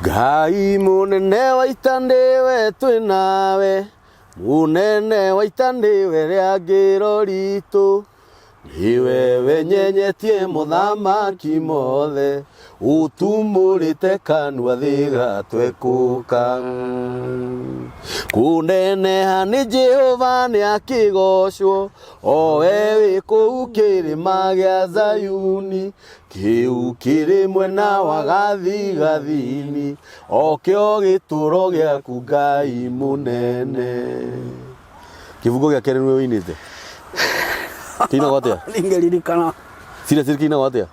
Ngai mũnene wa ita nĩwe twĩ nawe, mũnene wa ita nĩwe rĩangĩro ritũ, nĩwe wenyenyetie mothamaki mothe, ũtumũrĩte kanua thĩ gatwekũka. Kũneneha nĩ Jehova nĩ akĩgocwo, o we wĩ kũu kĩrĩma gĩa Zayuni, kĩu kĩrĩ mwena wa gathigathini, o kĩo gĩtũro gĩaku Ngai mũnene. Kĩbungo gĩa kerĩ nĩwe ũinĩte. Kĩinagwo atĩa? Ningĩririkana. Seriously kĩinagwo atĩa?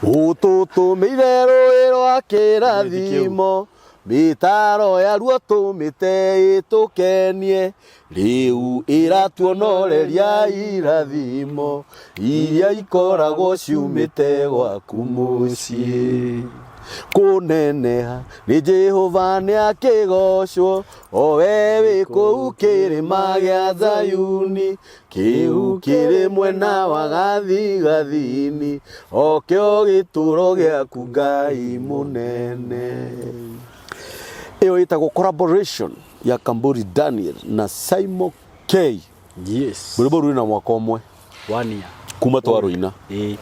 Ũtũtũmĩire rũĩ rwa kĩrathimo, mĩtaro yaruo tũmĩte ĩtũkenie, rĩu ĩratuonoreria irathimo iria ikoragwo ciumĩte gwaku mũciĩ. Kũneneha nĩ Jehova nĩ akĩgocwo, o we wĩ kũu kĩrĩma gĩa Zayuni, kĩu kĩrĩ mwena wa gathigathini, o kĩo gĩtũro gĩaku Ngai mũnene. Ĩyo ĩtagwo collaboration ya Kamburi Daniel na Simon K. Yes. Rwĩmbo rwĩ na mwaka ũmwe One year. kuma twarũina. Ĩĩ.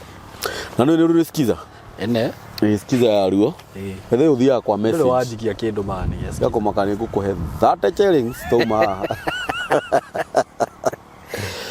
Na nĩ rũrĩ skiza. Ene. Ĩ skiza yaruo. Ĩĩ. Ethe ũthiaga kwa Ndũrĩ message. wanjikia kĩndũ mani. Yes. Gakũmaka nĩ ngũkũhe 30 shillings tauma haha.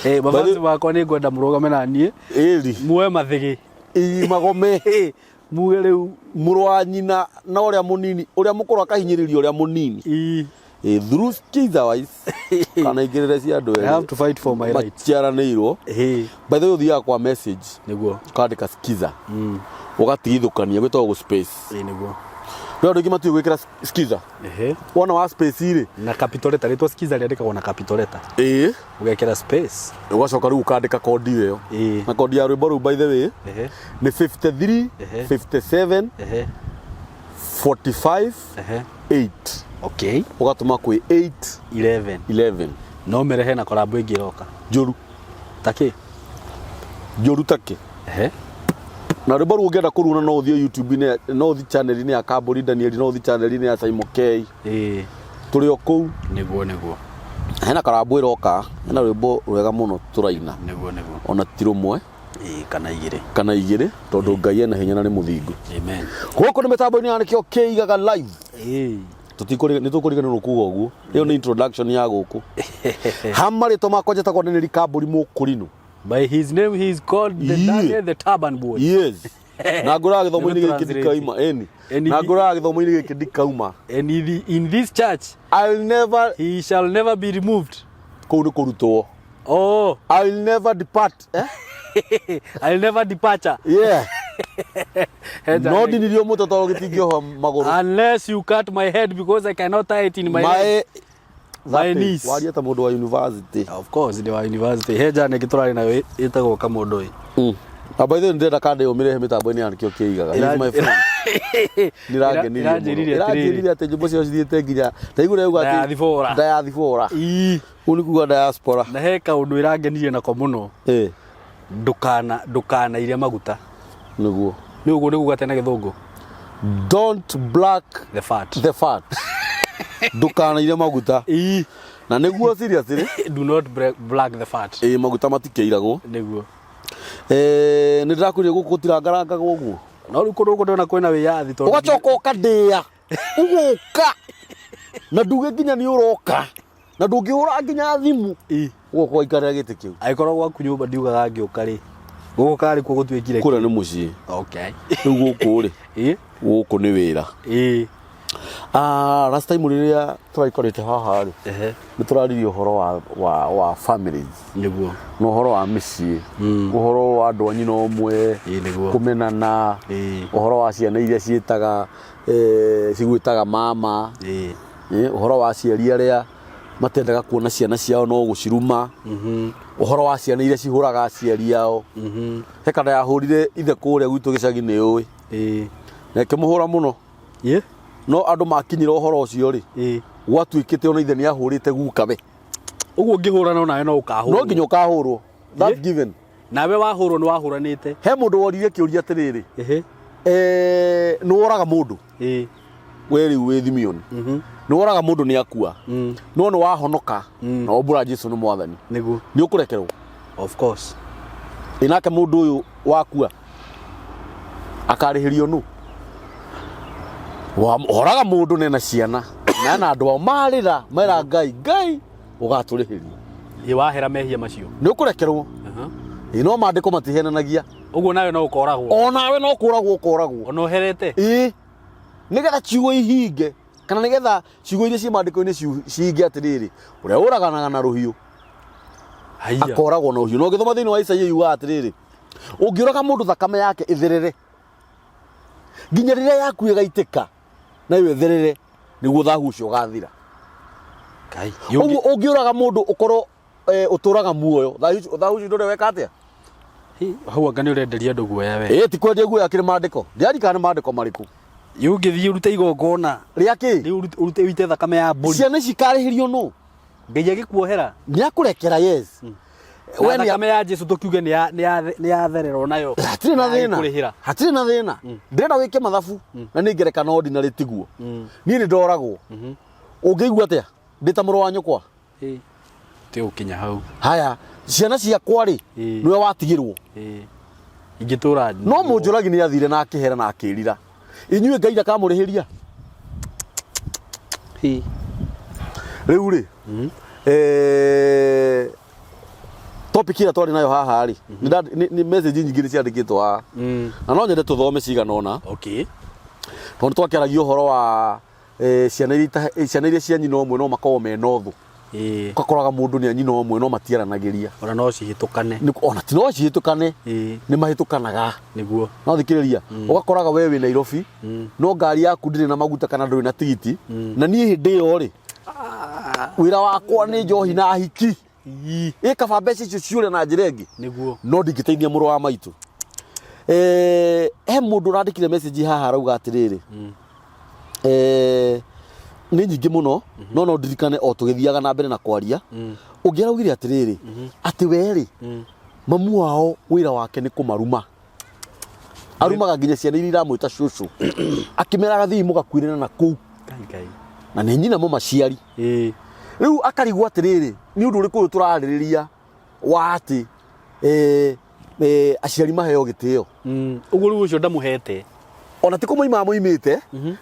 Eh, mafansi makwa nĩ ngwenda mũrũgame na niĩ. Ĩri. Muoe mathĩgĩ. Ĩ magome. Ĩĩ. Muge rĩu. Mũrũ wa nyina na ũrĩa mũnini, ũrĩa mũkũrũ akahinyĩrĩria ũrĩa mũnini. Ĩĩ. Ĩ through skiza wise kana ingĩrĩre cia andũ I have to fight for my rights. maciaranĩirwo. Ĩĩ. By the way ũthiaga kwa message Nĩguo. ũkandĩka skiza ũgatigithũkania gwĩtagwo gũ space. Ĩĩ nĩguo. Rĩu andũ aingĩ matiũĩ gwĩkĩra skiza. Ehe. Wona wa space rĩ. Na capital letter rĩtwa skiza rĩandĩkagwo na capital letter. Ĩĩ. Ũgekĩra space. Ũgacoka rĩu ũkandĩka kondi ĩyo. Ĩĩ. Na kondi ya rwĩmbo rũu by the way Ehe. nĩ 53 Ehe. 57 Ehe. 45 Ehe. 8 Okay. ũgatũma kwĩ 8 11. 11 No mĩrehe na korambo ĩngĩ ĩroka. njũru Takĩ? njũru takĩ. Ehe. Na rwĩmbo rũu ũngĩenda kũruona no ũthiĩ YouTube-inĩ, no ũthiĩ channel-inĩ ya Kambũri Daniel, no ũthiĩ channel-inĩ ya Simon K. Ĩĩ. Tũrĩ o kũu. Nĩguo nĩguo. Hena karambũ ĩroka, hena rwĩmbo rwega mũno tũraina. Nĩguo nĩguo. Ona ti rũmwe. Ĩĩ kana igĩrĩ. Kana igĩrĩ tondũ Ngai ena hinya na nĩ mũthingu. Amen. Gũkũ nĩ mĩtambo-inĩ ya nĩkĩo kĩigaga live. Ĩĩ. Tũtikũri nĩ tũkũriganĩrwo kuga ũguo. Ĩyo nĩ introduction ya gũkũ. Ha marĩtwa makwa njĩtagwo Daniel Kambũri Mũkũrinũ. By his name he is called the Yeah. Daniel the Turban Boy. Yes. Na ngũraga gĩthomo-inĩ gĩkĩ Nĩgũ ndikauma. Ĩni. And Na he- ngũraga gĩthomo-inĩ gĩkĩ ndikauma. And in this church I'll never he shall never be removed. kũu nĩ kũrutwo. Oh, I'll never depart. Eh? I'll never departure. Yeah. Head No and- ndinirio mũtwe tondũ gĩtingĩoha magũrũ. Unless you cut my head because I cannot tie it in my leg. My My knees. Waria ta mũndũ wa university. Of course, ndĩ wa university. He njana ĩngĩ tũrarĩ nayo ĩtagwo Kamũndũ ĩ. Na by the way ndĩrenda kanda ĩyo mĩrehe mĩtambo-inĩ ya nĩkĩo kĩigaga. He's my friend. Nĩrangenirie mũno. Ĩranjĩrire atĩrĩrĩ. Ĩranjĩrire atĩ nyĩmbo ciao cithiĩte nginya ndaigua yauga atĩ Diaspora. Diaspora. Ii. Ũguo nĩ kuga diaspora. Na he kaũndũ ĩrangenirie nako mũno. Eh, Ndũkana ndũkanaire maguta. nĩguo. Nĩ ũguo nĩ kuga atĩa na gĩthũngũ? Don't black The fat. the fat. Ndũkanaire maguta. Ii. Na nĩguo seriously. Do not black the fat. Ĩ maguta matikĩiragwo. Nĩguo. Eh, nĩ ndĩrakwĩrire gũkũ gũtirangarangagwo ũguo. No rĩu kũndũ gũkũ ndĩrona kwĩna wĩyathi tondũ Ũgacoka ũkandĩa. Ũgoka. Na nduge nginya nĩ ũroka. Na ndũngĩhũra nginya thimũ. Ii. Ũgoka ũgaikarĩra gĩtĩ kĩu. Angĩkorwo gwaku nyũmba ndiugaga ngĩũka rĩ. Gũkũ karĩ kuo gũtuĩkire. Kũrĩa nĩ mũciĩ. Okay. Rĩu gũkũ rĩ. Ĩ. Gũkũ nĩ wĩra. Ĩ. Ah, last time rĩrĩa tũraikarĩte haha rĩ. Ehe. Nĩ tũraririe ũhoro wa families. Nĩguo. Na ũhoro wa mĩciĩ. Ũhoro wa andũ a nyina ũmwe. Ĩ nĩguo. Kũmenana. Ĩ. Ũhoro wa ciana iria ciĩtaga cigwĩtaga mama. Ĩ. Ũhoro wa aciari arĩa matendaga kuona ciana ciao no gũciruma. Ũhoro wa ciana iria cihũraga aciari ao. He kana yahũrire ithe kũrĩa gwitũ gĩcagi nĩ ũĩ. Ĩ. Na ĩkĩmũhũra mũno. Ĩ. No andũ makinyĩra ũhoro ũcio rĩ. Ĩ. Gwatuĩkĩte ona ithe nĩ ahũrĩte gukawe. Ũguo ũngĩhũrana onawe no ũkahũrwo. No nginya ũkahũrwo. That's Ĩ. given. Nawe wahũrwo nĩ wahũranĩte. He mũndũ woririe kĩũria atĩrĩrĩ. Ehe. Nĩ woraga mũndũ. Ĩĩ. We rĩu wĩ Thimioni, nĩ woraga mũndũ nĩ akua, no nĩ wahonoka na wombũra Jesu nĩ mwathani. Nĩguo. Nĩ ũkũrekerwo. Of course. Ĩ nake mũndũ ũyũ wakua akarĩhĩrio nũ? Horaga mũndũ nena ciana na ena andũ ao marĩra mera Ngai, Ngai ũgatũrĩhĩria. Ĩ wahera mehia macio. Nĩ ũkũrekerwo. Ĩ no maandĩko matihenanagia. Ũguo nawe no ũkoragwo. Onawe no kũragwo ũkoragwo. Ona ũherete. Ĩ nĩgetha ciugo ihinge, kana nĩgetha ciugo iria ciĩ maandĩko-inĩ cihinge atĩrĩrĩ, ũrĩa ũraganaga na rũhiũ Haiya. Akoragwo na ũhiũ. Na ũngĩthoma thĩinĩ wa Isaia yugaga atĩrĩrĩ, ũngĩũraga mũndũ thakame yake ĩtherere nginya rĩrĩa yaku ĩgaitĩka nayo ĩtherere, nĩguo thahu ũcio ũgathira. Ngai. Ũguo ũngĩũraga mũndũ ũkorwo ũtũraga muoyo, thahu ũcio ndũrĩ weka atĩa. Hi, hau anga nĩ ũrenderia andũ guoya we. Ĩ ti kwendia guoya, kĩrĩ maandĩko, ndiarikana nĩ maandĩko marĩkũ. Ĩ ũngĩthiĩ ũrute igongona. Rĩa kĩ? Rĩu ũrute ũite thakame ya mbũri. Ciana ici ikarĩhĩrio nũ? Ngai agĩkuohera. Nĩ akũrekera, yes. Na We nĩ thakame ya Jesu tũkiuge nĩ yatherera onayo. Hatirĩ na thĩna. Kũrĩhĩra. Hatirĩ na thĩna. Ndĩrenda wĩke mathabu na nĩ ngerekano ordinary, tiguo? Niĩ nĩ ndoragwo, ũngĩigua atĩa ndĩ ta mũrũ wa nyũkwa? Ti gũkinya hau. Haya, ciana ciakwa rĩ, nĩwe watigĩrwo. Ĩ. Ingĩtũra. No mũnjũragi nĩ athire na akĩhera na akĩrira, inyuĩ Ngai ndakamũrĩhĩria. Ĩ. Rĩu rĩ, topic ĩrĩa twarĩ nayo haha rĩ, nĩ message nyingĩ nĩ ciandĩkĩtwo haha na no nyende tũthome cigana ũna, tondũ twakĩaragia ũhoro wa ciana iria cia nyina ũmwe no makorwo mena ũthũ. Ũgakoraga mũndũ nĩ a nyina ũmwe no matiaranagĩria. Ona no cihĩtũkane. Ona ti no cihĩtũkane, nĩ mahĩtũkanaga. Nĩguo. No thikĩrĩria, ũgakoraga we wĩ Nairobi no ngari yaku ndĩrĩ na maguta kana ndũrĩ na tigiti, na niĩ hĩndĩ ĩyo rĩ, wĩra wakwa nĩ njohi na hiki. Ĩ kaba mbeca icio ciũre na njĩra ĩngĩ. Nĩguo. No ndingĩteithia mũrũ wa maitũ. He mũndũ ũrandĩkire message haha arauga atĩrĩrĩ, nĩ nyingĩ mũno, no ndirikane o tũgĩthiaga na mbere na kwaria. Ũngĩ araugire atĩrĩrĩ, atĩ we rĩ, mamu wao wĩra wake nĩ kũmaruma, arumaga nginya ciana iria iramwĩta cũcũ, akĩmeraga thiĩ mũgakuĩrĩra na kũu. Ngai Ngai. Na nĩ nyina mũmaciari. Rĩu akarigwo atĩrĩrĩ, nĩ ũndũ ũrĩkũ ũyũ tũrarĩrĩria wa atĩ aciari maheo gĩtĩo? Ũguo rĩu ũcio ndamũhete. Ona ti kũmũima amũimĩte,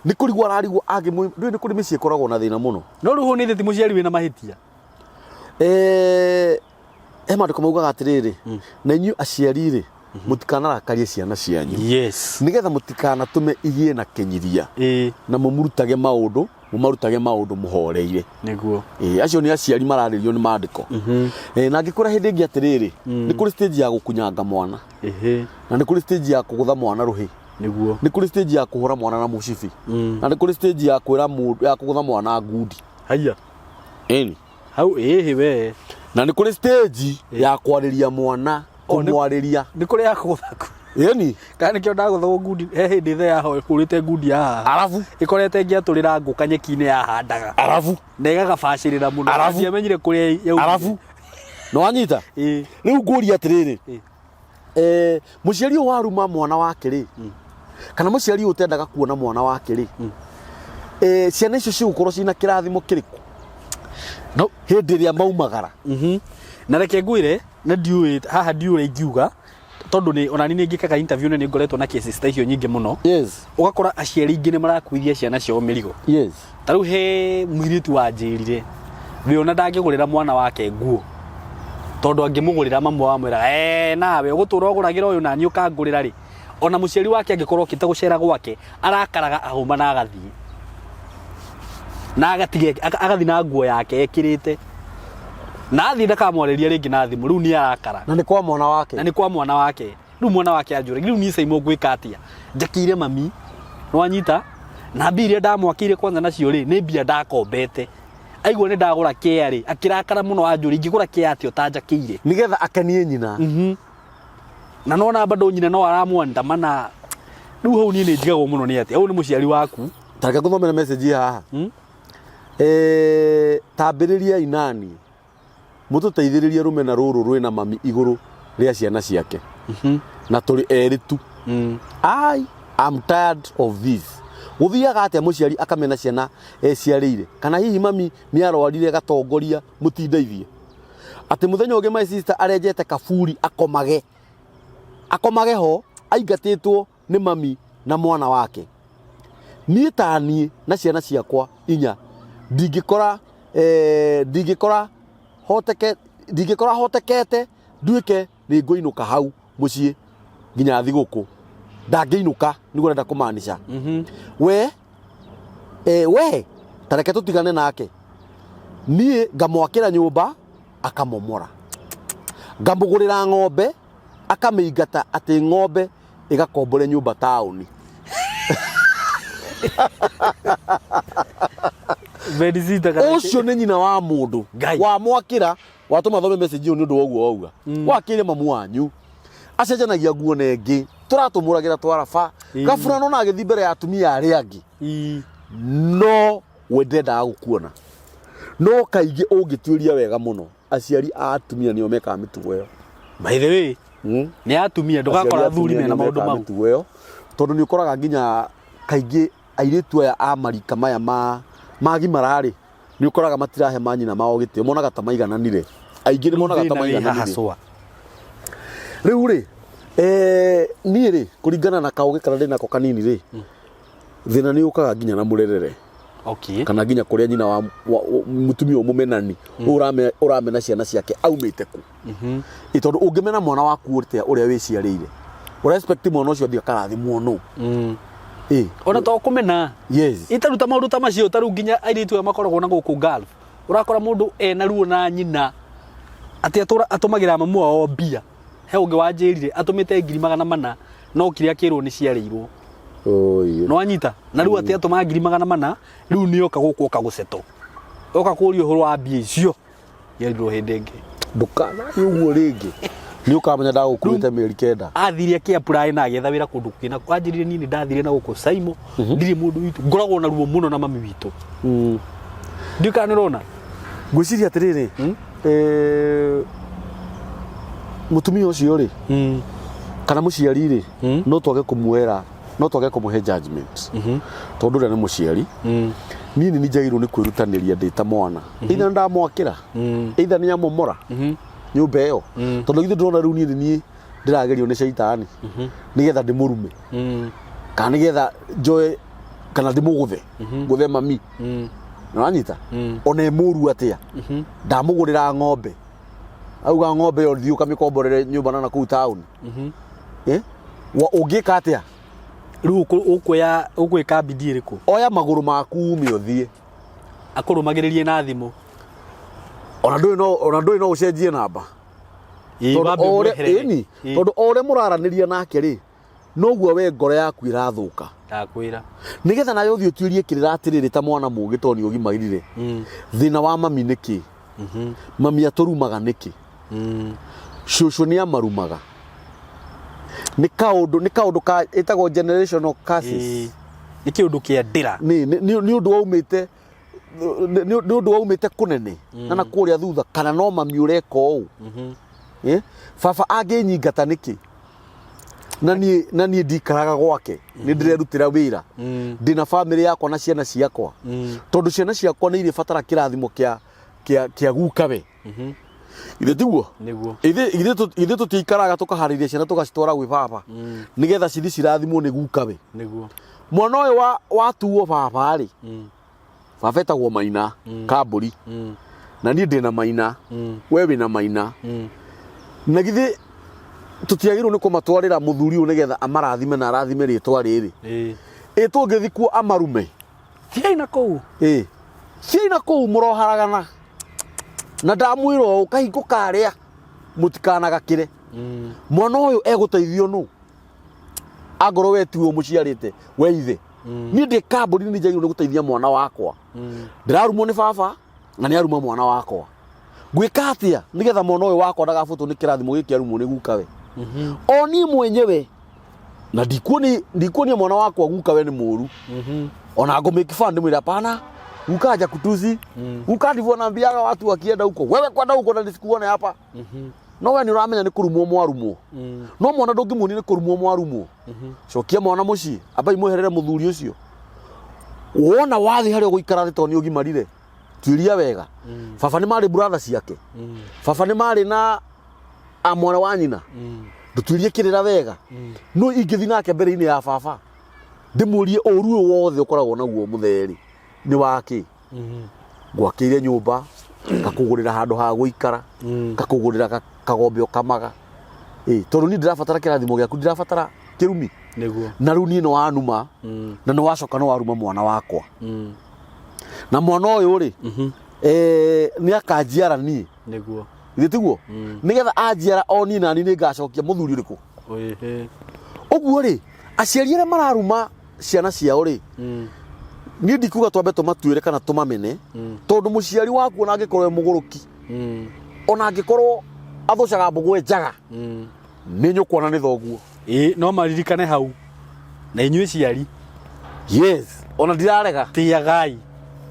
nĩ kũrigwo ararigwo angĩmũima. Ndũĩ nĩ kũrĩ mĩciĩ ĩkoragwo na thĩna mũno. No rĩu nĩ ti mũciari wĩna mahĩtia. He maandĩko maugaga atĩrĩrĩ, na inyuĩ aciari rĩ, mũtikanarakarie ciana cianyu, nĩgetha mũtikanatũme igĩe na kĩnyiria, na mũmurutage maũndũ, mũmarutage maũndũ mũhoreire. Nĩguo. Ĩĩ, acio nĩ aciari mararĩrio nĩ maandĩko. Na ngĩkwĩra hĩndĩ ĩngĩ atĩrĩrĩ, nĩ kũrĩ stage ya gũkunyanga mwana, na nĩ kũrĩ stage ya kũgũtha mwana rũhĩ, Nĩguo. Nĩ kũrĩ stage ya kũhũra mwana na mũcibi, na nĩ kũrĩ stage ya kwĩra mũndũ, ya kũgũtha mwana ngundi. Haiya. Ĩni. Hau ĩhĩ we. Na nĩ kũrĩ stage ya kwarĩria mwana, Oh, kũmwarĩria. Nĩ kũrĩ ya kũgũtha. Ĩni. Kana nĩkĩo ndagũthagwo ngundi he hĩndĩ ithe yahũrĩte ngundi ya haha. Arabu. Ĩkorete ngĩatũrĩra ngũ kanyeki-inĩ yahandaga. Arabu. Na ĩgagabacĩrĩra mũno. Arabu. Ndiamenyire kũrĩa yaumire. Arabu nĩ wanyita. Ĩĩ. Rĩu ngũria atĩrĩrĩ, Ĩĩ. Mũciari ũyũ waruma mwana wake rĩ, kana mũciari ũyũ ũtendaga kuona mwana wake rĩ, ciana icio cigũkorwo ciĩna kĩrathimo kĩrĩkũ No. hĩndĩ ĩrĩa maumagara? Na reke ngwĩre, na ndiũĩ haha, ndiũĩ ũrĩa ingiuga, tondũ nĩ ona niĩ ngĩkaga interview nĩ ngoretwo na cases ta icio nyingĩ mũno. Ũgakora aciari aingĩ nĩ marakuithia ciana ciao mĩrigo. Ta rĩu he mũirĩtu wanjĩrire we ona ndangĩgũrĩra mwana wake nguo, tondũ angĩmũgũrĩra mamu wamwĩra, "Eh, nawe ũgũtũra ũgũragĩra ũyũ naniĩ ũkangũrĩra rĩ?" Ona mũciari wake angĩkorwo okĩte gũcera gwake, arakaraga ahũma na agathiĩ na agatiga agathiĩ na nguo yake ekĩrĩte, na athiĩ ndakamwarĩria rĩngĩ na thimũ. Rĩu nĩ arakara. Na nĩ kwa mwana wake. Na nĩ kwa mwana wake. Rĩu mwana wake anjũra, "Rĩu niĩ Saimo ngwĩka atĩa? Njakĩire mami nĩwanyita, na mbia iria ndamwakĩire kwanza nacio rĩ, nĩ mbia ndakombete." Aigua nĩ ndagũra kĩa rĩ, akĩrakara mũno, anjũria, "Ingĩgũra kĩa atĩa ũtanjakĩire?" Nĩgetha akenie nyina. Na nona bado nyina no aramwandamana. Rĩu hau niĩ nĩ njigagwo mũno nĩ atĩa ũyũ nĩ mũciari waku. Tareke ngũthomere message haha. Tambĩrĩriai nani mũtũteithĩrĩrie rũmena rũrũ rwĩna mami igũrũ rĩa ciana ciake, na tũrĩ erĩ tu. Ai. I'm tired of this. Gũthiaga atĩa mũciari akamena ciana eciarĩire? Kana hihi mami nĩ arwarire gatongoria mũtindeithie? Atĩ mũthenya ũngĩ my sister arenjete kaburi akomage. Akomage ho aingatĩtwo nĩ mami na mwana wake. Niĩ ta niĩ na ciana ciakwa inya ndingĩkora eh, ndingĩkora hoteke ndingĩkora hotekete nduĩke nĩ ngũinũka hau mũciĩ nginya thigũkũ ndangĩinũka nĩguo arenda kũmaanisha we eh, we ta reke tũtigane nake niĩ ngamwakĩra nyũmba akamomora ngamũgũrĩra ng'ombe akamĩingata atĩ ng'ombe ĩgakombore nyũmba taũni. Bedsitter kana Ũcio nĩ nyina wa mũndũ Ngai. wamwakĩra watũma thome message ĩyo nĩ ũndũ wa ũguo wauga wakĩire mamu wanyu acenjanagia nguo na ĩngĩ tũratũmũragĩra twaraba gabura no na agĩthiĩ mbere ya atumia arĩa angĩ Ii. no we ndendaga gũkuona no kaingĩ ũngĩtuĩria wega mũno aciari a atumia nĩo mekaga mĩtugo ĩyo. By the way, nĩ atumia ndũgakora athuri mena maũndũ mau. Mĩtugo ĩyo tondũ nĩ ũkoraga nginya kaingĩ airĩtu aya a marika maya ma magimara rĩ nĩ ũkoraga matirahe manyina mao gĩtĩo monaga ta maigananire aingĩ nĩ monaga ta Thĩna wĩ haha maigananire cwa. rĩu rĩ niĩ rĩ kũringana na kaũgĩ karĩa ndĩ nako kanini rĩ thĩna nĩ ũkaga nginya na mũrerere Okay. kana nginya kũrĩa nyina wa, wa, wa mũtumia ũyũ mũmenani ũrame ũramena ciana ciake aumĩte kũ Ĩ tondũ ũngĩmena mwana waku atĩa ũrĩa wĩciarĩire ũra expect mwana ũcio athiĩ akarathimwo nũ Ĩ, Ona to kũmena. yes Itaruta maũndũ ta macio ta rĩu nginya airĩtu aya makoragwo na gũkũ Gulf. Ũrakora mũndũ ena ruo na nyina atĩ atũra atũmagĩra mamu wao mbia. He ũngĩ wanjĩrire atũmĩte 400,000 no kire akĩrwo nĩ ciarĩirwo. Oi. No anyita na rĩu atĩ atũma 400,000 rĩu nĩ oka gũkũ oka gũceto. Oka kũria ũhoro wa mbia icio. Yerirwo hĩndĩ ĩngĩ. Ndũkanathiĩ ũguo rĩngĩ. Nĩ ũkamenya ndagũkuĩte mĩeri kenda. Athire akĩ apply na agĩetha wĩra kũndũ kũngĩ na anjĩrire niĩ nĩ ndathire na gũkũ Saimo ndirĩ mũndũ witũ ngoragwo na ruo mũno na mami witũ. Ndiũĩ kana nĩ ũrona. Ngwĩciria atĩrĩrĩ, eh, mũtumia ũcio rĩ kana mũciari rĩ no twage kũmuoera no twage kũmũhe judgment tondũ ũrĩa nĩ mũciari niĩ nĩ njagĩrĩirwo nĩ kwĩrutanĩria ndĩ ta mwana either ndamwakĩra either nĩ amomora nyũmba ĩyo tondũ githĩ ndĩrona rĩu niĩ nĩ niĩ ndĩragerio nĩ caitani nĩgetha ndĩmũrume kana nĩgetha njoe kana ndĩmũgũthe ngũthe mami nĩwanyita ona ĩ mũru atĩa ndamũgũrĩra ng'ombe auga ng'ombe ĩyo thiĩ ũkamĩkomborere nyũmba na nakũu taũni Eh? Ũngĩka atĩa Rĩu ũkuoya ũgwĩka bidii ĩrĩkũ? Oya magũrũ maku ume ũthiĩ. Akũrũmagĩrĩrie na thimũ. Ona ndũĩ no ona ndũĩ no ũcenjie namba. Ĩĩ, Tondũ wambe o ũrĩa ũmweherere. ĩni, Ĩĩ. tondũ o ũrĩa mũraranĩria nake rĩ, noguo we ngoro yaku ĩrathũka. Ndakwĩra. Nĩgetha nawe ũthiĩ ũtuĩrie kĩrĩra atĩrĩrĩ ta mwana mũgĩ tondũ nĩ ũgimarire. Thĩna wa mami nĩ kĩ? Mami atũrumaga nĩkĩ? Cũcũ nĩ amarumaga. Nĩ kaũndũ nĩ kaũndũ ka ĩtagwo generational curses. Ĩĩ. Nĩ kĩũndũ kĩa ndĩra. Nĩ nĩ nĩ ũndũ waumĩte nĩ nĩ ũndũ waumĩte kũnene na na kũrĩa thutha kana no mami ũreka ũũ. Eh? Baba angĩnyingata nĩkĩ? Na niĩ na niĩ ndikaraga gwake nĩ ndĩrerutĩra wĩra ndĩna bamĩrĩ yakwa na ciana ciakwa tondũ ciana ciakwa nĩ irĩbatara kĩrathimo kĩa kĩa kĩa gukawe ithe tiguo Nĩguo. ithe tũtiikaraga tũkaharĩria ciana tũgacitwara gwĩ baba nĩgetha cithi cirathimwo nĩ gukawe Nĩguo. mwana ũyũ wa watuo baba rĩ baba etagwo maina kambũri na niĩ ndĩna maina we wĩna maina na githĩ tũtiagĩrĩirwo nĩ kũmatwarĩra mũthuri ũyũ nĩgetha amarathime na arathime rĩtwa rĩrĩ Ĩĩ. ĩ tũngĩthi kuo amarume Thiai na kũu. ĩ thiai na kũu mũroharagana na ndamwĩra ũũ kahingo karĩa mũtikanagakĩre mwana ũyũ egũteithio nũ angorwo we tiwe ũmũciarĩte we ithe niĩ ndĩ kambũni nĩ njagĩrĩirwo nĩ gũteithia mwana wakwa ndĩrarumwo nĩ baba na nĩ aruma mwana wakwa ngwĩka atĩa nĩgetha mwana ũyũ wakwa ndagabutwo nĩ kĩrathimo gĩkĩ arumwo nĩ gukawe o niĩ mwenyewe na ndikuoni ndikuonia mwana wakwa gukawe nĩ mũru ona ngũmĩki fan ndĩmwĩre hapana guka haja kutusi guka ndivyo anaambiaga watu wakienda huko wewe kwenda huko na nisikuone hapa. No we nĩ ũramenya nĩ kũrumwo mwarumwo. No mwana ndũngĩmuonia nĩ kũrumwo mwarumwo. Cokia mwana mũciĩ, ambai mweherere mũthuri ũcio. Wona wathiĩ harĩa ũgũikara thĩ tondũ nĩ ũgimarire, tuĩria wega. Baba nĩ marĩ brother ciake. Baba nĩ marĩ na a mwana wa nyina. Ndũtuĩrie kĩrĩra wega. No ingĩthiĩ nake mbere-inĩ ya baba, ndĩmũrie ũru ũyũ wothe ũkoragwo naguo mũthee-rĩ, nĩ wakĩ? Ngwakĩire nyũmba, ngakũgũrĩra handũ ha gũikara, ngakũgũrĩra kagombe ũkamaga. Ĩ, tondũ niĩ ndĩrabatara kĩrathimo gĩaku, ndirabatara kĩrumi. Nĩguo. Na rĩu niĩ nĩ wanuma, na nĩ wacoka nĩ waruma mwana wakwa. Na mwana ũyũ rĩ, nĩ akanjiara niĩ. Nĩguo. Githĩ tiguo? Nĩgetha anjiara o niĩ nani nĩ ngacokia mũthuri ũrĩkũ? Ĩhĩ. Ũguo rĩ, aciari arĩa mararuma ciana ciao rĩ, niĩ ndikuga twambe tũmatuĩre kana tũmamene, tondũ mũciari waku ona angĩkorwo e mũgũrũki, ona angĩkorwo athũcaga mbũgũ njaga, nĩ nyũkwa na nĩ thoguo. Ĩĩ, no maririkane hau. Na inyuĩ ciari. Yes, ona ndirarega. Tĩagai.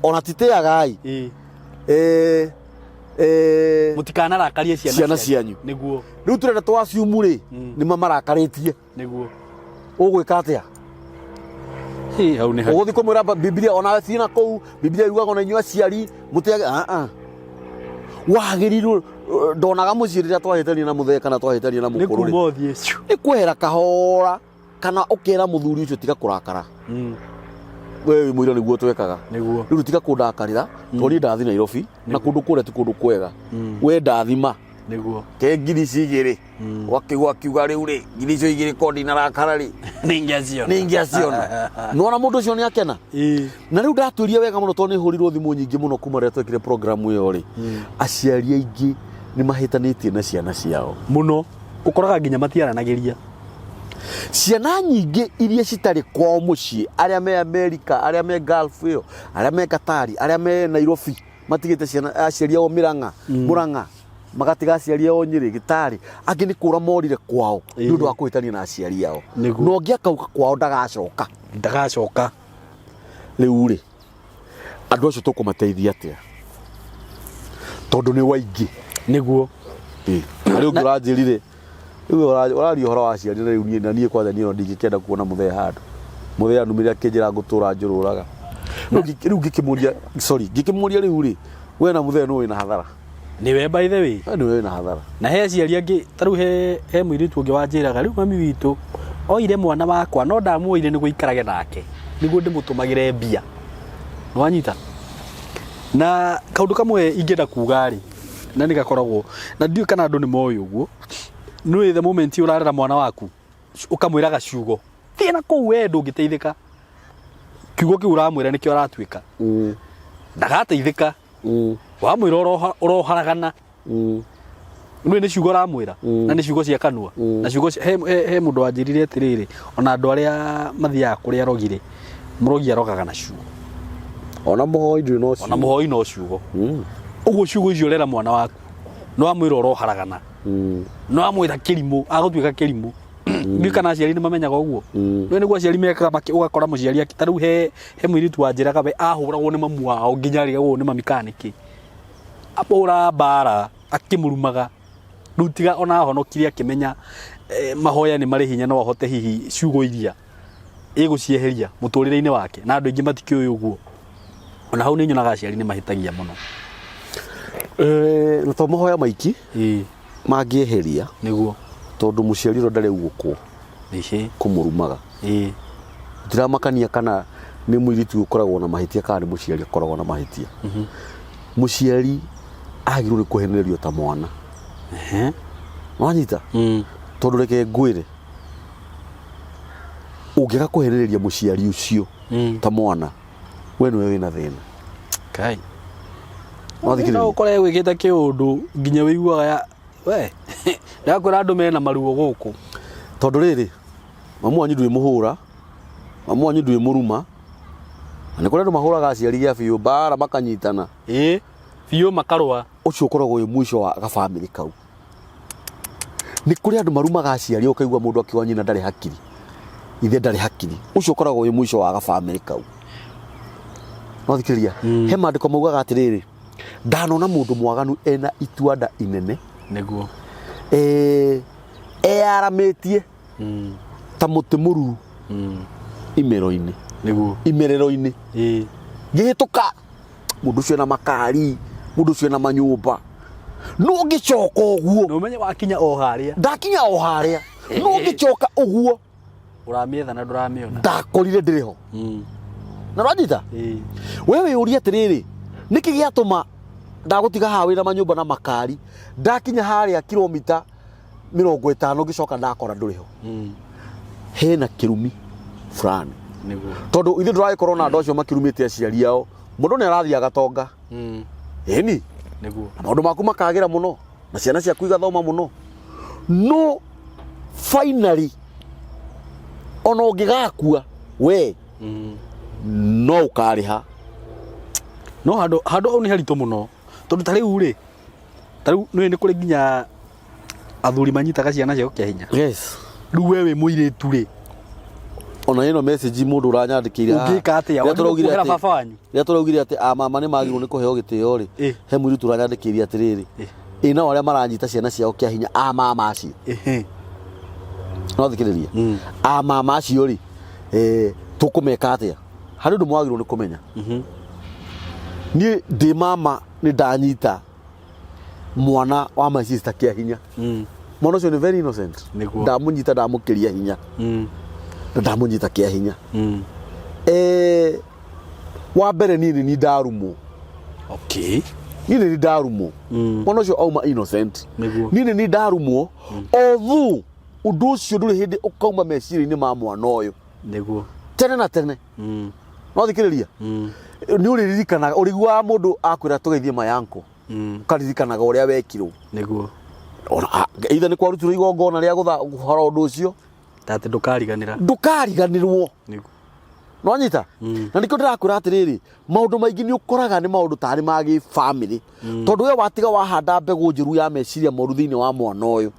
Ona titĩagai. Ĩĩ. Mũtikanarakarie ciana Ciana cianyu. Nĩguo. Rĩu tũrenda tũ assume rĩ, nĩ mamarakarĩtie. Nĩguo. Ũgwĩka atĩa? Hĩ, hau nĩ Ũgũthiĩ kũmwĩra Bibilia ona thiĩ na kũu, Bibilia yugaga ona inyuĩ aciari mũtĩage a a. Wagĩrĩirwo ndonaga mũciĩ rĩrĩa twahĩtania na mũthee kana twahĩtania na Nĩ mũkũrũ rĩ. kuma ũthiĩ. Ciu. Nĩ kwehera kahora kana ũkera mũthuri ũcio tiga kũrakara. We wĩ mũira nĩguo twekaga. Nĩguo. Rĩu tiga kũndakarĩra tondũ niĩ ndathi Nairobi na kũndũ kũrĩa ti kũndũ kwega. We ndathima. Nĩguo. Ke ngiri ici igĩrĩ. Wakĩgwa akiuga rĩu rĩ ngiri icio igĩrĩ ko ndinarakara rĩ Nĩingĩaciona. nĩingĩaciona. Nĩwona mũndũ ũcio nĩakena. Ĩĩ. Na rĩu ndatuĩria wega mũno tondũ nĩ hũrirwo thimũ nyingĩ mũno kuma rĩrĩa twekire program ĩyo rĩ, aciari aingĩ nĩ mahĩtanĩtie na ciana ciao. Mũno. Ũkoraga nginya matiaranagĩria. Ciana nyingĩ iria citarĩ kwao mũciĩ, arĩa me Amerika, arĩa me Gulf ĩyo, arĩa me Qatar, arĩa me Nairobi, matigĩte ciana aciari ao Mĩrang'a, Mũrang'a, magatiga aciari ao Nyĩrĩ, Gĩtarĩ, angĩ nĩ kũra morire kwao nĩ ũndũ wa kũhĩtania na aciari ao. Nĩguo. Na ũngĩ akauga kwao ndagacoka. Ndagacoka. Rĩu rĩ, andũ acio tũkũmateithia atĩa? Tondũ nĩ waingĩ. Nĩguo. Ĩ, na rĩu ũngĩ ũranjĩrire rĩu ũraria ũhoro wa aciari na rĩu niĩ na niĩ kwanja niĩ ona ndingĩkĩenda kuona mũthee handũ. Mũthee anumĩre akĩnjĩra ngũtũra njũrũraga. Rĩu rĩu ngĩkĩmũria, sorry, ngĩkĩmũria rĩu rĩ, we na mũthee nũ wĩna hathara? Nĩwe by the way. We nĩwe wĩna hathara. Na he aciari angĩ ta rĩu he mũirĩtu ũngĩ wanjĩraga rĩu mami witũ oire mwana wakwa no ndamuoire nĩguo ikarage nake nĩguo ndĩmũtũmagĩre mbia. Nĩwanyita? Na kaũndũ kamwe ingĩenda kuga rĩ, na nĩ gakoragwo na ndiũĩ kana andũ nĩ moĩ ũguo, nĩũĩ the moment ũrarera mwana waku ũkamwĩraga ciugo thiĩ na kũu we ndũngĩteithĩka, kiugo kĩu ũramwĩra nĩkĩo aratuĩka, ndagateithĩka. Wamwĩra ũroharagana, nĩũĩ nĩ ciugo ũramwĩra na nĩ ciugo cia kanua na ciugo he mũndũ wanjĩrire atĩrĩrĩ, ona andũ arĩa mathiaga kũrĩa arogi rĩ, mũrogi arogaga na ciugo. Ona mũhoi ndũrĩ no ciugo. Ona mũhoi no ciugo. Ũguo ciugo icio ũrera mwana waku, nĩ wamwĩra ũroharagana, nĩ wamwĩra kĩrimũ, agũtuĩka kĩrimũ. Ndiũĩ kana aciari nĩ mamenyaga ũguo. Nĩũĩ nĩguo aciari mekaga ũgakora mũciari ta rĩu he mũirĩtu wanjĩraga we ahũragwo nĩ mamu wao nginya arigagwo nĩ mami kana nĩkĩ. Ahũra mbara akĩmũrumaga. Rĩu tiga ona ahonokire akĩmenya mahoya nĩ marĩ hinya no ahote hihi ciugo iria ĩgũcieheria mũtũrĩre-inĩ wake, na andũ aingĩ matikĩũĩ ũguo. Ona hau nĩ nyonaga aciari nĩ mahĩtagia mũno. Na to mahoya maiki mangĩeheria. Nĩguo. Tondũ mũciari ũrĩa ndarĩ gũkũ kũmũrumaga. Ndiramakania kana nĩ mũirĩtu ũkoragwo na mahĩtia kana nĩ mũciari ũkoragwo na mahĩtia. Mũciari agĩrĩirwo nĩ kũhenererio ta mwana. Wanyita? Tondũ reke ngwĩre, ũngĩaga kũhenereria mũciari ũcio ta mwana, we nĩwe wĩna thĩna. Kai. Wathikĩrĩria? No ũkore wĩkĩte kĩũndũ nginya wĩiguaga ya we ndakwĩra andũ mena maruo gũkũ. Tondũ rĩrĩ, mamu wanyu ndwĩ mũhũra, mamu wanyu ndwĩ mũruma, na nĩ kũrĩ andũ mahũraga aciari gĩa biũ mbara makanyitana. Ĩĩ, biũ makarũa. Ũcio ũkoragwo wĩ mũico wa gabamĩrĩ kau. Nĩ kũrĩ andũ marumaga aciari ũkaigua mũndũ akiuga nyina ndarĩ hakiri, ithe ndarĩ hakiri. Ũcio ũkoragwo wĩ mũico wa gabamĩrĩ kau. No thikĩrĩria, he maandĩko maugaga atĩrĩrĩ, ndanona mũndũ mwaganu ena ituanda inene. Nĩguo. Eh, eyaramĩtie ta mũtĩ mũruru imero-inĩ Nĩguo. imerero-inĩ Ĩĩ. ngĩhĩtũka mũndũ ũcio na makari mũndũ ũcio na manyũmba no ngĩcoka ũguo Na ũmenye wakinya o harĩa. ndakinya o harĩa no ngĩcoka ũguo Ũramĩetha na ndũramĩona. ndakorire ndĩrĩ ho Na ũranyita Ĩĩ. we wĩyũrie atĩrĩrĩ nĩkĩ gĩatũma ndagũtiga haha wĩna manyũmba na makari ndakinya harĩa kilomita 50 ngĩcoka ndakora ndũrĩ ho hena kĩrumi fulani Nĩguo. tondũ ithuĩ ndũragĩkorwo na andũ acio makĩrumĩte aciari ao mũndũ nĩ arathiĩ agatonga ĩni Nĩguo. na maũndũ maku makagĩra mũno na ciana ciaku igathoma mũno no finally ona ũngĩgakua we no ũkarĩha No handũ handũ hau nĩ haritũ mũno. Tondũ ta rĩu rĩ, ta rĩu nĩ nĩ kũrĩ nginya athuri manyitaga ciana ciao kĩa hinya. Yes. Rĩu we wĩ mũirĩtu rĩ, Ona ĩno message mũndũ ũranyandĩkĩire haha. Ũngĩka atĩa? Rĩrĩa tũraugire Kuohera atĩ- baba wanyu? Rĩrĩa tũraugire atĩ amama nĩ magĩrĩirwo nĩ kũheo gĩtĩo rĩ, Ĩ. he mũirĩtu ũranyandĩkĩire atĩrĩrĩ, Ĩ. ĩ nao arĩa maranyita ciana ciao kĩa hinya amama acio. Ehe. No thikĩrĩria. Amama acio rĩ, eh, tũkũmeka atĩa? Harĩ ũndũ mwagĩrĩirwo nĩ kũmenya. Niĩ ndĩ mama nĩ ndanyita mwana wa my sister kĩa hinya. Mwana ũcio nĩ very innocent. Nĩguo. Ndamũnyita ndamũkĩria hinya. Na ndamũnyita kĩa hinya. Eh, wa mbere niĩ nĩ niĩ ndarumwo. Okay. Niĩ nĩ niĩ ndarumwo. Mwana ũcio auma innocent. Nĩguo. Niĩ nĩ niĩ ndarumwo. Although ũndũ ũcio ndũrĩ hĩndĩ ũkauma meciria-inĩ ma mwana ũyũ. Nĩguo. Tene na tene. No thikĩrĩria. Nĩ ũrĩririkanaga ũrĩiguaga mũndũ akwĩra tũgeithie mayanko. Ũkaririkanaga ũrĩa wekirwo. Nĩguo. Ona either nĩ kwarutirwo igongona rĩa kũhora ũndũ ũcio. Ta atĩ ndũkariganĩra. Ndũkariganĩrwo. Nĩguo. Nĩwanyita? Na nĩkĩo ndĩrakwĩra atĩrĩrĩ, maũndũ maingĩ nĩ ũkoraga nĩ maũndũ tarĩ ma gĩbamĩrĩ. Tondũ we watiga wahanda mbegũ njũru ya meciria moru thĩinĩ wa mwana ũyũ.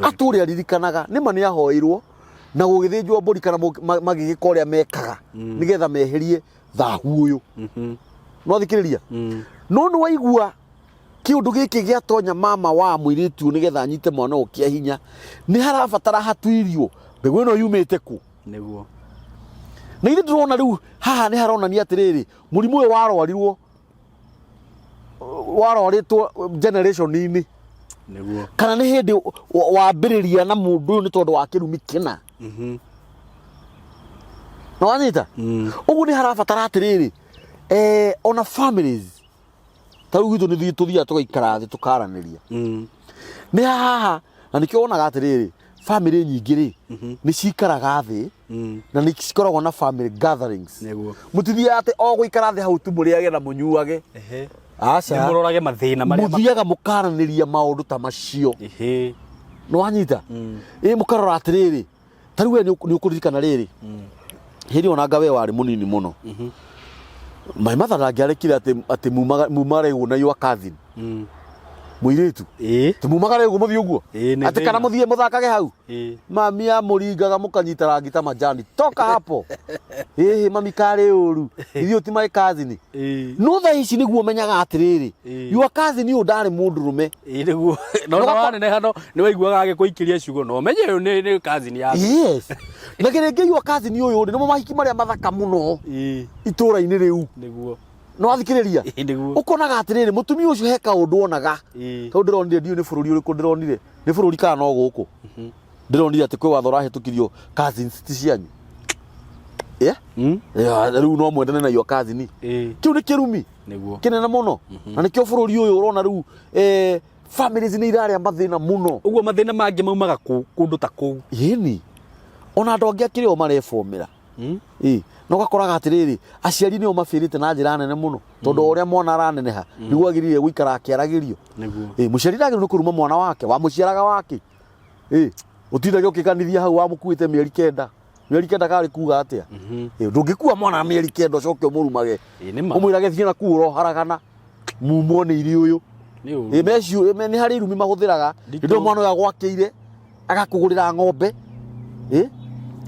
Atũre aririkanaga, nĩma nĩ ahoeirwo na gũgĩthĩnjwo mbũri kana magĩgĩka ũrĩa mekaga nĩgetha meherie thahu ũyũ. Nĩwathikĩrĩria? No nĩ waigua kĩũndũ gĩkĩ gĩatonya mama wa mũirĩtu ũyũ nĩgetha anyite mwana ũyũ kĩa hinya, nĩ harabatara hatuirio mbegũ ĩno yumĩte kũ? Nĩguo. Na ithuĩ ndĩrona rĩu haha nĩ haronania atĩrĩrĩ, mũrimũ ũyũ warwarirwo warwarĩtwo generation-inĩ. Nĩguo. Kana nĩ hĩndĩ wambĩrĩria na mũndũ ũyũ nĩ tondũ wa kĩrumi kĩna. Na wanyita? Ũguo nĩ harabatara atĩrĩrĩ, eh, ona families ta rĩu gwitũ nĩ tũthiaga tũgaikara thĩ tũkaranĩria. Nĩ haha na nĩkĩo wonaga atĩrĩrĩ, family nyingĩ rĩ, nĩ cikaraga thĩ na nĩ cikoragwo na family gatherings. Nĩguo. Mũtithiaga atĩ o gũikara thĩ hau tu mũrĩage na mũnyuage. Ehe. Aca. Nĩ mũrorage mathĩna marĩa Mũthiaga mũkaranĩria maũndũ ta macio. Ehe. Nĩ wanyita? Ĩ mũkarora atĩrĩrĩ, ta rĩu we nĩ ũkũririkana rĩrĩ, hĩndĩ ĩyo onanga we warĩ mũnini mũno. My mother ndangĩarekire atĩ atĩ mumagare ũguo na your cousin. Mũirĩtu. Ĩĩ. Atĩ mumagare ũguo mũthiĩ ũguo. Ĩĩ, nĩ Atĩ kana thĩna. mũthiĩ mũthakage hau. Ĩĩ. Mami amũringaga mũkanyita rangi ta majani. Toka hapo. Ĩhĩ mami karĩ ũru. Ithuĩ ti my cousin. Ĩĩ. No thaa ici nĩguo menyaga atĩrĩrĩ, Ĩĩ. your cousin ũyũ ndarĩ mũndũrũme. Ĩĩ nĩguo. No na waneneha no nĩ waiguaga agĩkũikĩria ciugo no menye ũyũ nĩ nĩ cousin yaku. Yes. Na kĩrĩngĩ your cousin ũyũ rĩ, nĩmo mahiki marĩa mathaka mũno Ĩĩ. itũra-inĩ rĩu. Nĩguo. Nĩ wathikĩrĩria? Ĩĩ nĩguo. Ũkonaga atĩrĩrĩ, mũtumia ũcio he kaũndũ onaga. Ĩĩ. Tondũ ndĩronire ndiũĩ nĩ bũrũri ũrĩkũ ndĩronire. Nĩ bũrũri kana no gũkũ. Ndĩronire atĩ kwĩ watho ũrahĩtũkirio cousins ti cianyu. Yeah? Yeah, rĩu no mwendane na your cousin. Ĩĩ. Kĩu nĩ kĩrumi Nĩguo. kĩnene mũno. Na nĩkĩo bũrũri ũyũ ũrona rĩu eh, families nĩ irarĩa mathĩna mũno. Ũguo mathĩna mangĩ maumaga kũ kũndũ ta kũu. Ĩni. Ona andũ angĩ akĩrĩ o marebomera. Ĩ, na ũgakoraga atĩrĩrĩ, aciari nĩo mabĩrĩte na njĩra nene mũno tondũ o ũrĩa mwana araneneha nĩguo agĩrĩire gũikara akĩaragĩrio. Nĩguo. Ĩ, mũciari ndagĩrĩirwo nĩ kũruma mwana wake, wamũciaraga wake. Ĩ, ũtindage ũkĩkanithia hau wamũkuĩte mĩeri kenda. Mĩeri kenda karĩ kuga atĩa? Ĩ, ndũngĩkua mwana mĩeri kenda ũcoke ũmũrumage. Ĩ nĩ ma. Ũmwĩrage thiĩ na kuu ũroharagana. Mumwo nĩ iri ũyũ. Nĩ ũru. Ĩ, meciũ, nĩ harĩ irumi mahũthĩraga. Nditũ. Hĩndĩ ĩyo mwana ũyũ agwakĩire agakũgũrĩra ng'ombe. Ĩ,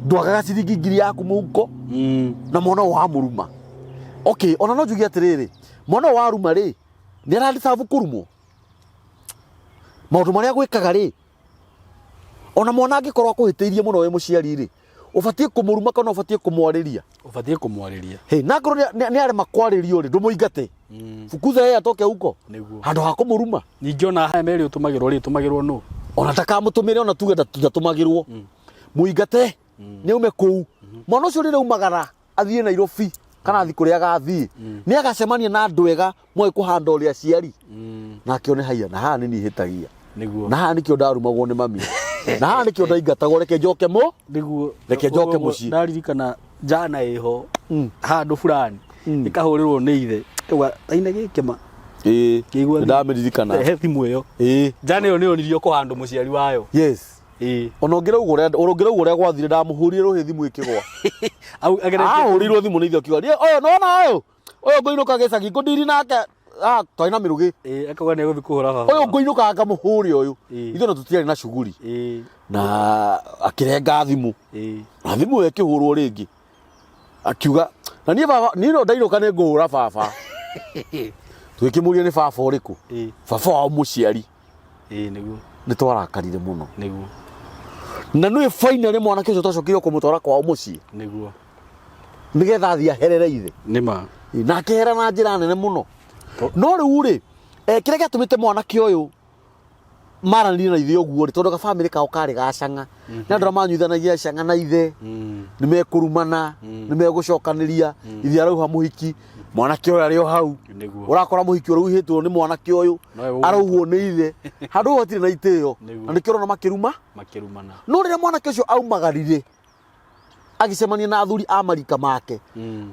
ndwagaga ciringi ngiri yaku mũhuko na mwana ũyũ wamũruma. Okay, ona no njuge atĩrĩrĩ, mwana ũyũ waruma rĩ, nĩ ara deserve kũrumwo? Maũndũ marĩa agwĩkaga rĩ, Ona mwana angĩkorwo akũhĩtĩirie mũno wĩ mũciari rĩ, ũbatiĩ kũmũruma kana ũbatiĩ kũmwarĩria? Ũbatiĩ kũmwarĩria. Hey, na angĩkorwo nĩ arema kwarĩrio rĩ, ndũmũingate. Fukuza yeye atoke huko. Nĩguo. Handũ ha kũmũruma. Ningĩ ona haya merĩ ũtũmagĩrwo rĩ, ũtũmagĩrwo nũ? Ona ndakamũtũmĩre ona tuge ndatũmagĩrwo. Mũingate nĩ aume kũu. Mwana ũcio rĩrĩa aumagara athiĩ Nairobi kana athiĩ kũrĩa agathiĩ, nĩ agacemania na andũ ega moĩ kũhanda ũrĩa aciari. Na akĩone haiya, na haha nĩ niĩ hĩtagia. Nĩguo. Na haha nĩkĩo ndarumagwo nĩ mami. Na haha nĩkĩo ndaingatagwo, reke njoke mũ. Nĩguo. Reke njoke mũciĩ. Ndaririkana njana ĩho handũ fulani ĩkahũrĩrwo nĩ ithe ĩgwa taine gĩkĩ ma. Ĩĩ. Ngĩigua Nĩ ndamĩririkana. He thimũ ĩyo. Ĩĩ. Njana ĩyo nĩ yonirio kũhandũ mũciari wayo. Yes. Ĩĩ. Ona ũngĩrauga ũrĩa ũngĩrauga ũrĩa gwathire ndamũhũrire rũhĩ thimũ ĩkĩgwa. Au ageretie. Ahũrĩirwo thimũ nĩ ithe akiuga, "Niĩ ũyũ nĩwona ũyũ? Ũyũ ngũinũka gĩcagi ngũndiri nake." Ah, twarĩ na mĩrũgĩ. Ĩĩ, akauga nĩ egũthiĩ kũhũra baba. Ũyũ ngũinũka ngamũhũre ũyũ. Ĩĩ. Ithuĩ ona tũtiarĩ na cuguri. Ĩĩ. Na akĩrenga thimũ. Ĩĩ. Na thimũ ĩyo ĩkĩhũrwo rĩngĩ. Akiuga, na niĩ baba, niĩ no ndainũka nĩ ngũhũra baba. Tũgĩkĩmũria nĩ baba ũrĩkũ? Ĩĩ. Baba wao mũciari. Ĩĩ nĩguo. Nĩ twarakarire mũno. Nĩguo. Na nĩ finally mwanake ũcio twacokire kũmũtwara kwao mũciĩ. Nĩguo. Nĩgetha athiĩ aherere ithe. Nĩ ma. Na akĩhera na njĩra nene mũno. No rĩu rĩ, kĩrĩa gĩatũmĩte mwanake ũyũ maranĩrie na ithe ũguo rĩ, tondũ gabamĩrĩ kao karĩ ga cang'a. Nĩ andũ arĩa manyuithanagia cang'a na ithe, nĩ mekũrumana, nĩ megũcokanĩria, ithe arauha mũhiki, mwanake ũyũ arĩ o hau. Nĩguo. Ũrakora mũhiki ũrĩa ũihĩtwo nĩ mwanake ũyũ, Nowe ũguo. arauhwo nĩ ithe. Handũ hau hatirĩ na itĩo. Nĩguo. Na nĩkĩo ũrona makĩruma. Makĩrumana. No rĩrĩa mwanake ũcio aumagarire, agĩcemania na athuri a marika make,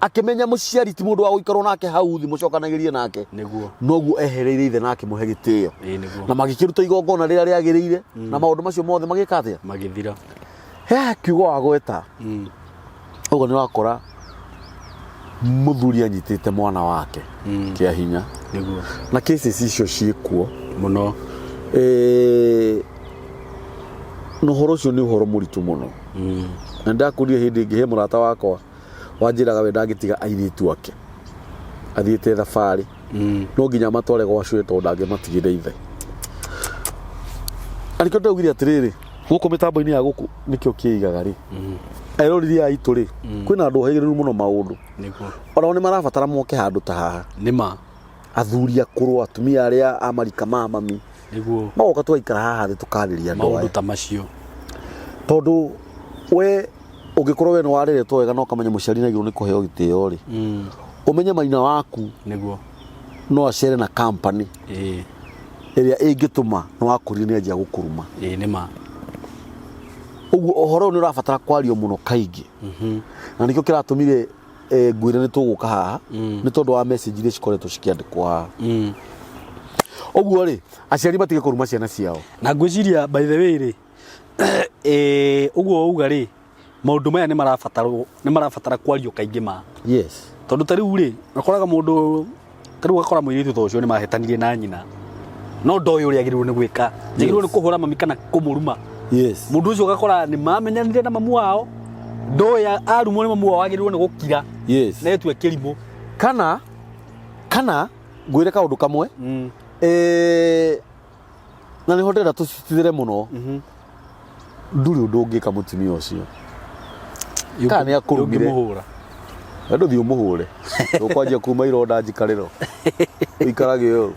akĩmenya mũciari ti mũndũ wa gũikarwo nake hau thĩ mũcokanagĩrie nake. Nĩguo. Noguo ehereire ithe na akĩmũhe gĩtĩo. Ĩĩ nĩguo. Na magĩkĩruta igongona rĩrĩa rĩagĩrĩire, na maũndũ macio mothe magĩka atĩa? Magĩthira. He kiugo wagweta. Ũguo nĩ wakora mũthuri anyitĩte mwana wake kĩa hinya. Nĩguo. Na cases icio ciĩkuo Mũno. Na ũhoro ũcio nĩ ũhoro mũritũ mũno. Na ndakũria hĩndĩ ĩngĩ he mũrata wakwa wanjĩraga we ndangĩtiga airĩtu ake athiĩte thabarĩ, no nginya matware gwa cũĩ tondũ ndangĩmatigĩra ithe. Na nĩkĩo ndaugire atĩrĩrĩ, gũkũ mĩtambo-inĩ ya gũkũ nĩkĩo kĩigaga rĩ, eroreri aya aitũ rĩ, kwĩna andũ ohĩgĩrĩru mũno maũndũ. Nĩguo. Onao nĩ marabatara moke handũ ta haha. Nĩ ma. Athuri akũrũ, atumia arĩa a marika ma mami. Nĩguo. Magoka tũgaikara haha thĩ tũkarĩria andũ Maũndũ aya. ta macio. Tondũ we ũngĩkorwo we nĩ wareretwo wega na ũkamenya mũciari nĩ agĩrĩirwo nĩ kũheo gĩtĩo rĩ, ũmenye maina waku Nĩguo. no acere na company Ĩĩ. ĩrĩa ĩngĩtũma nĩ wakũrire nĩ anjia gũkũruma. Ĩĩ nĩ ma. Ũguo ũhoro ũyũ nĩ ũrabatara kwario mũno kaingĩ. Na nĩkĩo kĩratũmire ngwĩre nĩ tũgũka haha, nĩ tondũ wa message iria cikoretwo cikĩandĩkwo haha. Ũguo rĩ, aciari matige kũruma ciana ciao. Na ngwĩciria by the way rĩ, ũguo wauga rĩ, maũndũ maya nĩ marabatarwo, nĩ marabatara kwario kaingĩ ma. Yes. Tondũ ta rĩu rĩ, ũkoraga mũndũ, ta rĩu ũgakora mũirĩtu ta ũcio nĩ mahĩtanirie na nyina, no ndoĩ ũrĩa agĩrĩirwo nĩ gwĩka. Njagĩrĩirwo nĩ kũhũra mami kana kũmũruma. Yes. Mũndũ ũcio ũgakora nĩ mamenyanire na mamu wao, ndoĩ arumwo nĩ mamu wao agĩrĩirwo nĩ gũkira. Yes. Na etue kĩrimũ. Kana ngwĩre kaũndũ kamwe. Na nĩho ndĩrenda tũcitithĩre mũno. Ndũrĩ ũndũ ũngĩka mũtumia ũcio. Kana nĩ akũrumire. Ũngĩmũhũra. We ndũthiĩ ũmũhũre. Ũkwanjia kuma ironda njikarĩro. Ũikarage ũũ.